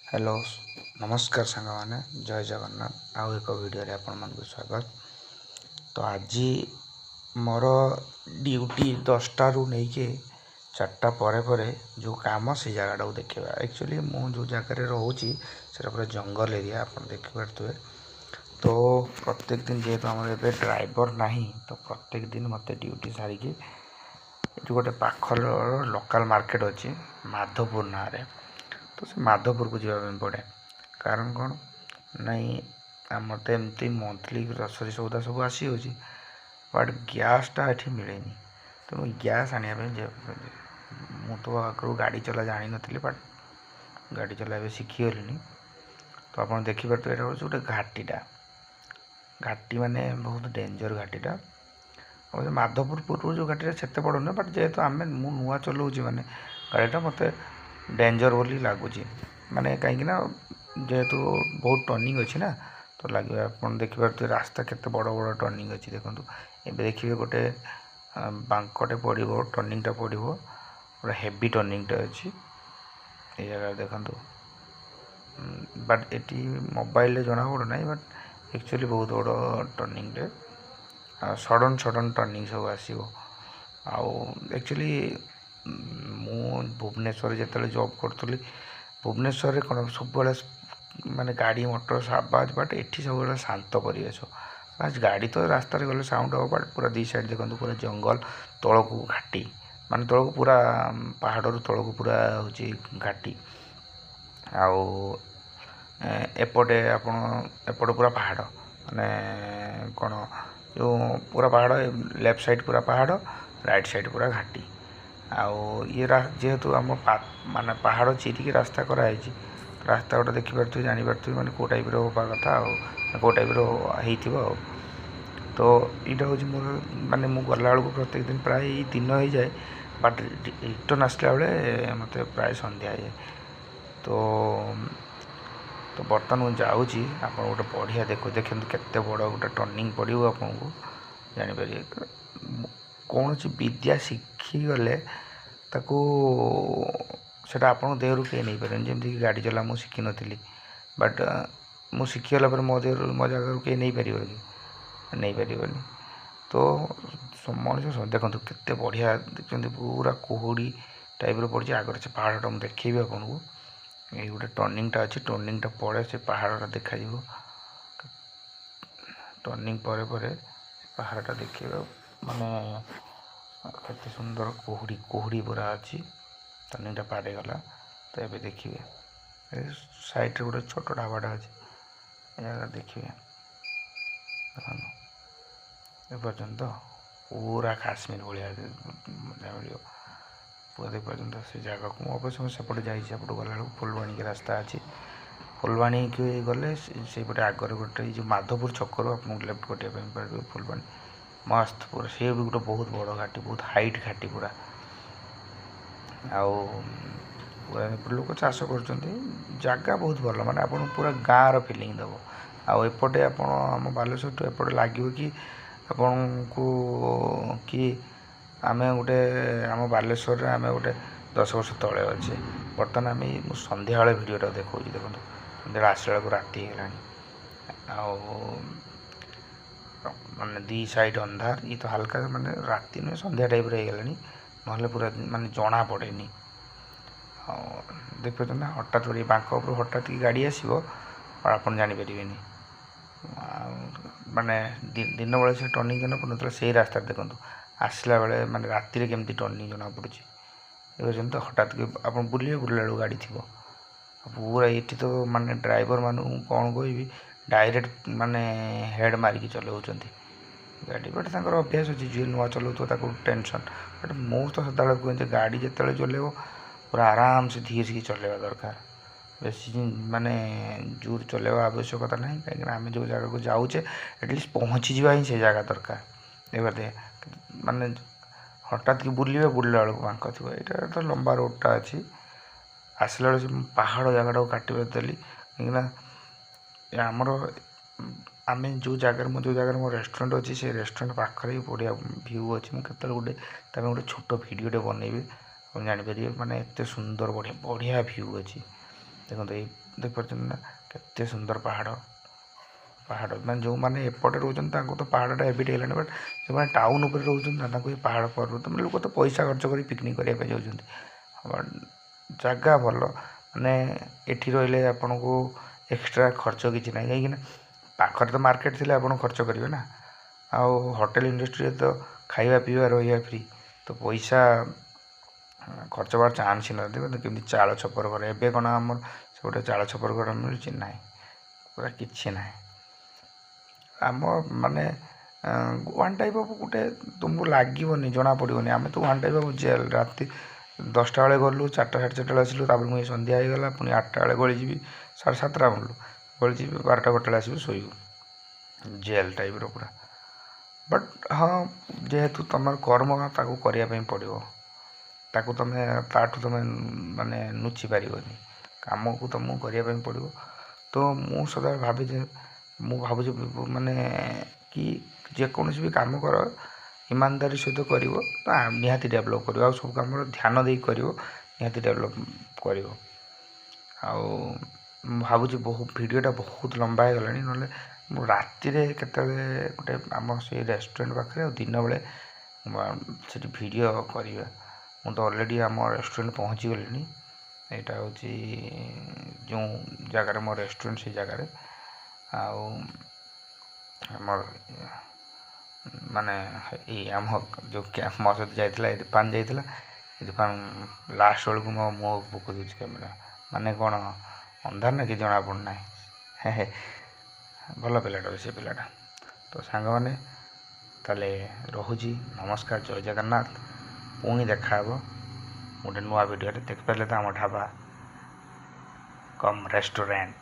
Hello, ନମସ୍କାର ସାଙ୍ଗମାନେ, ଜୟ ଜଗନ୍ନାଥ। ଆଉ ଏକ ଭିଡ଼ିଓରେ ଆପଣମାନଙ୍କୁ ସ୍ୱାଗତ। ତ ଆଜି ମୋର ଡ୍ୟୁଟି 10ଟାରୁ ନେଇକି 4ଟା ପରେ ପରେ ଯେଉଁ କାମ, ସେ ଜାଗାଟାକୁ ଦେଖିବା। ଆକ୍ଚୁଆଲି ମୁଁ ଯେଉଁ ଜାଗାରେ ରହୁଛି, ସେଇଟା ପୁରା ଜଙ୍ଗଲ ଏରିଆ, ଆପଣ ଦେଖିପାରୁଥିବେ। ତ ପ୍ରତ୍ୟେକ ଦିନ, ଯେହେତୁ ଆମର ଏବେ ଡ୍ରାଇଭର ନାହିଁ, ତ ପ୍ରତ୍ୟେକ ଦିନ ମୋତେ ଡ୍ୟୁଟି ସାରିକି ଏଠି ଗୋଟେ ପାଖର ଲୋକାଲ୍ ମାର୍କେଟ ଅଛି ମାଧପୁର ନାଁରେ, ତ ସେ ମାଧପୁରକୁ ଯିବା ପାଇଁ ପଡ଼େ। କାରଣ କ'ଣ ନାଇଁ, ଆମର ତ ଏମିତି ମନ୍ଥଲି ଗ୍ରୋସରୀ ସଉଦା ସବୁ ଆସିଯାଉଛି, ବଟ୍ ଗ୍ୟାସ୍ଟା ଏଠି ମିଳେନି। ତେଣୁ ଗ୍ୟାସ୍ ଆଣିବା ପାଇଁ ଯିବାକୁ ପଡ଼େ। ମୁଁ ତ ଆଗରୁ ଗାଡ଼ି ଚଲା ଜାଣିନଥିଲି, ବଟ୍ ଗାଡ଼ି ଚଲା ଏବେ ଶିଖିଗଲିଣି। ତ ଆପଣ ଦେଖିପାରୁଥିବେ, ଏଇଟା ହେଉଛି ଗୋଟେ ଘାଟିଟା। ଘାଟି ମାନେ ବହୁତ ଡେଞ୍ଜର ଘାଟିଟା। ଅବଶ୍ୟ ମାଧପୁର ପୂର୍ବରୁ ଯେଉଁ ଘାଟିଟା ସେତେ ବଡ଼ ନୁହେଁ, ବଟ୍ ଯେହେତୁ ମୁଁ ନୂଆ ଚଲାଉଛି, ମାନେ ଗାଡ଼ିଟା ମୋତେ ଡେଞ୍ଜର ବୋଲି ଲାଗୁଛି। ମାନେ କାହିଁକିନା ଯେହେତୁ ବହୁତ ଟର୍ଣ୍ଣିଂ ଅଛି ନା, ତ ଲାଗିବ। ଆପଣ ଦେଖିପାରୁଥିବେ, ରାସ୍ତା କେତେ ବଡ଼ ବଡ଼ ଟର୍ଣ୍ଣିଂ ଅଛି। ଦେଖନ୍ତୁ, ଏବେ ଦେଖିବେ ଗୋଟେ ବାଙ୍କଟେ ପଡ଼ିବ, ଟର୍ଣ୍ଣିଂଟା ପଡ଼ିବ, ଗୋଟେ ହେଭି ଟର୍ଣ୍ଣିଂଟେ ଅଛି ଏଇ ଜାଗାରେ ଦେଖନ୍ତୁ। ବଟ୍ ଏଠି ମୋବାଇଲରେ ଜଣାପଡ଼ୁନାହିଁ, ବଟ୍ ଆକ୍ଚୁଆଲି ବହୁତ ବଡ଼ ଟର୍ଣ୍ଣିଂଟେ, ଆଉ ସଡ଼ନ୍ ସଡ଼ନ୍ ଟର୍ଣ୍ଣିଂ ସବୁ ଆସିବ। ଆଉ ଆକ୍ଚୁଆଲି ମୁଁ ଭୁବନେଶ୍ୱରରେ ଯେତେବେଳେ ଜବ୍ କରୁଥିଲି, ଭୁବନେଶ୍ୱରରେ କ'ଣ ସବୁବେଳେ ମାନେ ଗାଡ଼ି ମଟର ଆବାଜ, ବଟ୍ ଏଠି ସବୁବେଳେ ଶାନ୍ତ ପରିବେଶ। ବାସ୍, ଗାଡ଼ି ତ ରାସ୍ତାରେ ଗଲେ ସାଉଣ୍ଡ ହେବ, ବଟ୍ ପୁରା ଦୁଇ ସାଇଡ଼୍ ଦେଖନ୍ତୁ, ପୁରା ଜଙ୍ଗଲ, ତଳକୁ ଘାଟି, ମାନେ ତଳକୁ ପୁରା ପାହାଡ଼ରୁ ତଳକୁ ପୁରା ହେଉଛି ଘାଟି। ଆଉ ଏପଟେ ଆପଣ ଏପଟେ ପୁରା ପାହାଡ଼, ମାନେ କ'ଣ ଯେଉଁ ପୁରା ପାହାଡ଼, ଲେଫ୍ଟ ସାଇଡ଼୍ ପୁରା ପାହାଡ଼, ରାଇଟ୍ ସାଇଡ଼୍ ପୁରା ଘାଟି। ଆଉ ଇଏ ଯେହେତୁ ଆମ ମାନେ ପାହାଡ଼ ଚିରିକି ରାସ୍ତା କରାହେଇଛି, ରାସ୍ତା ଗୋଟେ ଦେଖିପାରୁଥିବେ, ଜାଣିପାରୁଥିବେ ମାନେ କେଉଁ ଟାଇପ୍ର ହେବା କଥା ଆଉ କେଉଁ ଟାଇପ୍ର ହେଇଥିବ। ଆଉ ତ ଏଇଟା ହେଉଛି ମୋର, ମାନେ ମୁଁ ଗଲାବେଳକୁ ପ୍ରତ୍ୟେକ ଦିନ ପ୍ରାୟ ଏଇ ଦିନ ହେଇଯାଏ, ବଟ୍ ରିଟର୍ନ ଆସିଲା ବେଳେ ମୋତେ ପ୍ରାୟ ସନ୍ଧ୍ୟା ହେଇଯାଏ। ତ ବର୍ତ୍ତମାନ ମୁଁ ଯାଉଛି, ଆପଣ ଗୋଟେ ବଢ଼ିଆ ଦେଖନ୍ତୁ, କେତେ ବଡ଼ ଗୋଟେ ଟର୍ଣ୍ଣିଂ ପଡ଼ିବ, ଆପଣଙ୍କୁ ଜାଣିପାରିବେ। କୌଣସି ବିଦ୍ୟା ଶିଖିଗଲେ ତାକୁ ସେଇଟା ଆପଣଙ୍କ ଦେହରୁ କେହି ନେଇପାରିବେନି। ଯେମିତିକି ଗାଡ଼ି ଚଲା ମୁଁ ଶିଖିନଥିଲି, ବଟ୍ ମୁଁ ଶିଖିଗଲା ପରେ ମୋ ଦେହରୁ, ମୋ ଜାଗାରୁ କେହି ନେଇପାରିବ କି? ନେଇପାରିବନି। ତ ମଣିଷ ଦେଖନ୍ତୁ, କେତେ ବଢ଼ିଆ ଦେଖୁଛନ୍ତି, ପୁରା କୁହୁଡ଼ି ଟାଇପ୍ର ପଡ଼ିଛି ଆଗରେ। ସେ ପାହାଡ଼ଟା ମୁଁ ଦେଖେଇବି ଆପଣଙ୍କୁ। ଏଇ ଗୋଟେ ଟର୍ଣ୍ଣିଂଟା ଅଛି, ଟର୍ଣ୍ଣିଂଟା ପରେ ସେ ପାହାଡ଼ଟା ଦେଖାଯିବ। ଟର୍ଣ୍ଣିଂ ପରେ ପରେ ପାହାଡ଼ଟା ଦେଖିବ, ମାନେ କେତେ ସୁନ୍ଦର କୁହୁଡ଼ି, କୁହୁଡ଼ି ପୁରା ଅଛି। ଟର୍ଣ୍ଣିଂଟା ପାରିଗଲା ତ ଏବେ ଦେଖିବେ, ଏ ସାଇଡ଼୍ରେ ଗୋଟେ ଛୋଟ ଢାବାଟା ଅଛି, ଏ ଜାଗା ଦେଖିବେ। ଦେଖନ୍ତୁ, ଏପର୍ଯ୍ୟନ୍ତ ପୁରା କାଶ୍ମୀର ଭଳିଆ ମଜା ମିଳିବ ପୁରା। ଦେଖିପାରୁଛନ୍ତି ସେ ଜାଗାକୁ? ମୁଁ ଅବଶ୍ୟ ମୁଁ ସେପଟେ ଯାଇଛି। ସେପଟୁ ଗଲାବେଳକୁ ଫୁଲବାଣୀକି ରାସ୍ତା ଅଛି। ଫୁଲବାଣୀକି ଗଲେ ସେଇପଟେ ଆଗରେ ଗୋଟେ, ଏଇ ଯେଉଁ ମାଧପୁର ଛକରୁ ଆପଣଙ୍କୁ ଲେଫ୍ଟ କଟିବା ପାଇଁ ପଡ଼ିବ। ଫୁଲବାଣୀ ମସ୍ତ ପୁରା, ସିଏ ବି ଗୋଟେ ବହୁତ ବଡ଼ ଘାଟି, ବହୁତ ହାଇଟ୍ ଘାଟି ପୁରା। ଆଉ ପୁରା ଲୋକ ଚାଷ କରୁଛନ୍ତି, ଜାଗା ବହୁତ ଭଲ, ମାନେ ଆପଣଙ୍କୁ ପୁରା ଗାଁର ଫିଲିଂ ଦେବ। ଆଉ ଏପଟେ ଆପଣ ଆମ ବାଲେଶ୍ୱରଠୁ ଏପଟେ ଲାଗିବ କି ଆପଣଙ୍କୁ କି ଆମେ ଗୋଟେ ଆମ ବାଲେଶ୍ୱରରେ ଆମେ ଗୋଟେ 10 ବର୍ଷ ତଳେ ଅଛେ। ବର୍ତ୍ତମାନ ଆମେ, ମୁଁ ସନ୍ଧ୍ୟାବେଳେ ଭିଡ଼ିଓଟା ଦେଖାଉଛି, ଦେଖନ୍ତୁ, ସନ୍ଧ୍ୟାବେଳେ ଆସିଲା ବେଳକୁ ରାତି ହେଇଗଲାଣି। ଆଉ ମାନେ ଦୁଇ ସାଇଡ଼୍ ଅନ୍ଧାର। ଇଏ ତ ହାଲକା, ମାନେ ରାତି ନୁହେଁ, ସନ୍ଧ୍ୟା ଟାଇପ୍ର ହେଇଗଲାଣି, ନହେଲେ ପୁରା ମାନେ ଜଣା ପଡ଼େନି। ଆଉ ଦେଖିପାରୁଛନ୍ତି ନା, ହଠାତ୍ କରି ବାଙ୍କ ଉପରୁ ହଠାତ୍ କି ଗାଡ଼ି ଆସିବ ଆଉ ଆପଣ ଜାଣିପାରିବେନି। ଆଉ ମାନେ ଦିନବେଳେ ସେ ଟର୍ଣ୍ଣିଂ ଜଣା ପଡ଼ୁନଥିଲା ସେଇ ରାସ୍ତାରେ। ଦେଖନ୍ତୁ, ଆସିଲା ବେଳେ ମାନେ ରାତିରେ କେମିତି ଟର୍ଣ୍ଣିଂ ଜଣା ପଡ଼ୁଛି, ଦେଖୁଛନ୍ତି ତ? ହଠାତ୍ କି ଆପଣ ବୁଲିବେ, ବୁଲିଲା ବେଳକୁ ଗାଡ଼ି ଥିବ ପୁରା ଏଇଠି। ତ ମାନେ ଡ୍ରାଇଭରମାନଙ୍କୁ ମୁଁ କ'ଣ କହିବି, ଡାଇରେକ୍ଟ ମାନେ ହେଡ଼୍ ମାରିକି ଚଲାଉଛନ୍ତି ଗାଡ଼ି। ବଟ୍ ତାଙ୍କର ଅଭ୍ୟାସ ଅଛି, ଯିଏ ନୂଆ ଚଲାଉଥିବ ତାକୁ ଟେନସନ୍। ବଟ୍ ମୁଁ ତ ସଦାବେଳେ କୁହେ ଯେ ଗାଡ଼ି ଯେତେବେଳେ ଚଲେଇବ, ପୁରା ଆରାମସେ ଧୀରେ ଧୀରେ ଚଲେଇବା ଦରକାର। ବେଶୀ ମାନେ ଜୋର ଚଲେଇବା ଆବଶ୍ୟକତା ନାହିଁ, କାହିଁକିନା ଆମେ ଯେଉଁ ଜାଗାକୁ ଯାଉଛେ, ଆଟଲିଷ୍ଟ ପହଞ୍ଚିଯିବା ହିଁ ସେ ଜାଗା ଦରକାର। ଏବେ ମାନେ ହଠାତ୍ କି ବୁଲିବେ, ବୁଲିଲା ବେଳକୁ ବାଙ୍କ ଥିବ। ଏଇଟା ତ ଲମ୍ବା ରୋଡ଼ଟା ଅଛି। ଆସିଲା ବେଳେ ସେ ପାହାଡ଼ ଜାଗାଟାକୁ କାଟିବା ଦେଲି, କାହିଁକିନା ଆମର ଆମେ ଯେଉଁ ଜାଗାରେ, ମୁଁ ଯେଉଁ ଜାଗାରେ ମୋ ରେଷ୍ଟୁରାଣ୍ଟ ଅଛି, ସେ ରେଷ୍ଟୁରାଣ୍ଟ ପାଖରେ ହିଁ ବଢ଼ିଆ ଭ୍ୟୁ ଅଛି। ମୁଁ କେତେବେଳେ ଗୋଟେ ତା ପାଇଁ ଗୋଟେ ଛୋଟ ଭିଡ଼ିଓଟେ ବନେଇବି, ଆପଣ ଜାଣିପାରିବେ ମାନେ ଏତେ ସୁନ୍ଦର ବଢ଼ିଆ ବଢ଼ିଆ ଭ୍ୟୁ ଅଛି। ଦେଖନ୍ତୁ, ଏଇ ଦେଖିପାରୁଛନ୍ତି ନା କେତେ ସୁନ୍ଦର ପାହାଡ଼। ପାହାଡ଼ ମାନେ ଯେଉଁମାନେ ଏପଟେ ରହୁଛନ୍ତି, ତାଙ୍କୁ ତ ପାହାଡ଼ଟା ହେବିଟ୍ ହେଇଗଲାଣି। ବଟ୍ ଯେଉଁମାନେ ଟାଉନ୍ ଉପରେ ରହୁଛନ୍ତି ନା, ତାଙ୍କୁ ଏ ପାହାଡ଼ ପର୍ବତ, ମାନେ ଲୋକ ତ ପଇସା ଖର୍ଚ୍ଚ କରି ପିକନିକ୍ କରିବା ପାଇଁ ଯାଉଛନ୍ତି। ବଟ୍ ଜାଗା ଭଲ, ମାନେ ଏଠି ରହିଲେ ଆପଣଙ୍କୁ ଏକ୍ସଟ୍ରା ଖର୍ଚ୍ଚ କିଛି ନାହିଁ, କାହିଁକିନା ପାଖରେ ତ ମାର୍କେଟ ଥିଲେ ଆପଣ ଖର୍ଚ୍ଚ କରିବେ ନା। ଆଉ ହୋଟେଲ ଇଣ୍ଡଷ୍ଟ୍ରିରେ ତ ଖାଇବା ପିଇବା ରହିବା ଫ୍ରି, ତ ପଇସା ଖର୍ଚ୍ଚ ହେବାର ଚାନ୍ସ ହିଁ ନଥାଏ। ଦେଖନ୍ତୁ କେମିତି ଚାଳ ଛପର ଘର। ଏବେ କ'ଣ ଆମର ସେପଟେ ଚାଳ ଛପର ଘର ମିଳୁଛି? ନାହିଁ, ପୁରା କିଛି ନାହିଁ। ଆମ ମାନେ ୱାନ୍ ଟାଇପ୍ ଅଫ୍ ଗୋଟେ ତୁମକୁ ଲାଗିବନି, ଜଣା ପଡ଼ିବନି। ଆମେ ତ ୱାନ୍ ଟାଇପ୍ ଅଫ୍ ଜେଲ୍। ରାତି 10ଟା ବେଳେ ଗଲୁ, 4ଟା 4:30 ବେଳେ ଆସିଲୁ। ତାପରେ ପୁଣି ସନ୍ଧ୍ୟା ହେଇଗଲା, ପୁଣି 8ଟା ବେଳେ ଗଳିଯିବି, 7:30 ଗଲୁ, ଗଳିଯିବି, 12ଟା 1ଟା ବେଳେ ଆସିବୁ, ଶୋଇବୁ। ଜେଲ୍ ଟାଇପ୍ର ପୁରା। ବଟ୍ ହଁ, ଯେହେତୁ ତୁମର କର୍ମ, ତାକୁ କରିବା ପାଇଁ ପଡ଼ିବ। ତାକୁ ତୁମେ ତାଠୁ ତୁମେ ମାନେ ଲୁଚି ପାରିବନି, କାମକୁ ତୁମକୁ କରିବା ପାଇଁ ପଡ଼ିବ। ତ ମୁଁ ସଦାବେଳେ ଭାବେ ଯେ ମୁଁ ଭାବୁଛି ମାନେ କି ଯେକୌଣସି ବି କାମ କର, ଇମାନଦାରୀ ସହିତ କରିବ ତ ନିହାତି ଡେଭଲପ୍ କରିବ। ଆଉ ସବୁ କାମର ଧ୍ୟାନ ଦେଇ କରିବ, ନିହାତି ଡେଭଲପ୍ କରିବ। ଆଉ ମୁଁ ଭାବୁଛି ବହୁ ଭିଡ଼ିଓଟା ବହୁତ ଲମ୍ବା ହେଇଗଲାଣି। ନହେଲେ ମୁଁ ରାତିରେ କେତେବେଳେ ଗୋଟେ ଆମ ସେଇ ରେଷ୍ଟୁରାଣ୍ଟ ପାଖରେ ଆଉ ଦିନବେଳେ ସେଠି ଭିଡ଼ିଓ କରିବା। ମୁଁ ତ ଅଲରେଡ଼ି ଆମ ରେଷ୍ଟୁରାଣ୍ଟ ପହଞ୍ଚିଗଲିଣି। ଏଇଟା ହେଉଛି ଯେଉଁ ଜାଗାରେ ମୋ ରେଷ୍ଟୁରାଣ୍ଟ, ସେଇ ଜାଗାରେ। ଆଉ ଆମର ମାନେ ଏଇ ଆମ ଯେଉଁ ମୋ ସହିତ ଯାଇଥିଲା ଇରଫାନ ଯାଇଥିଲା, ଇରଫାନ ଲାଷ୍ଟ ବେଳକୁ ମୋ ମୁହଁ ପକାଇ ଦେଉଛି କ୍ୟାମେରା। ମାନେ କ'ଣ ଅନ୍ଧାର ନା କି ଜଣା ପଡ଼ୁନାହିଁ। ହେ ହେ, ଭଲ ପିଲାଟା ସେ ପିଲାଟା। ତ ସାଙ୍ଗମାନେ, ତାହେଲେ ରହୁଛି। ନମସ୍କାର, ଜୟ ଜଗନ୍ନାଥ। ପୁଣି ଦେଖାହେବ ଗୋଟେ ନୂଆ ଭିଡ଼ିଓରେ। ଦେଖିପାରିଲେ ତ ଆମ ଢାବା କମ୍ ରେଷ୍ଟୁରାଣ୍ଟ।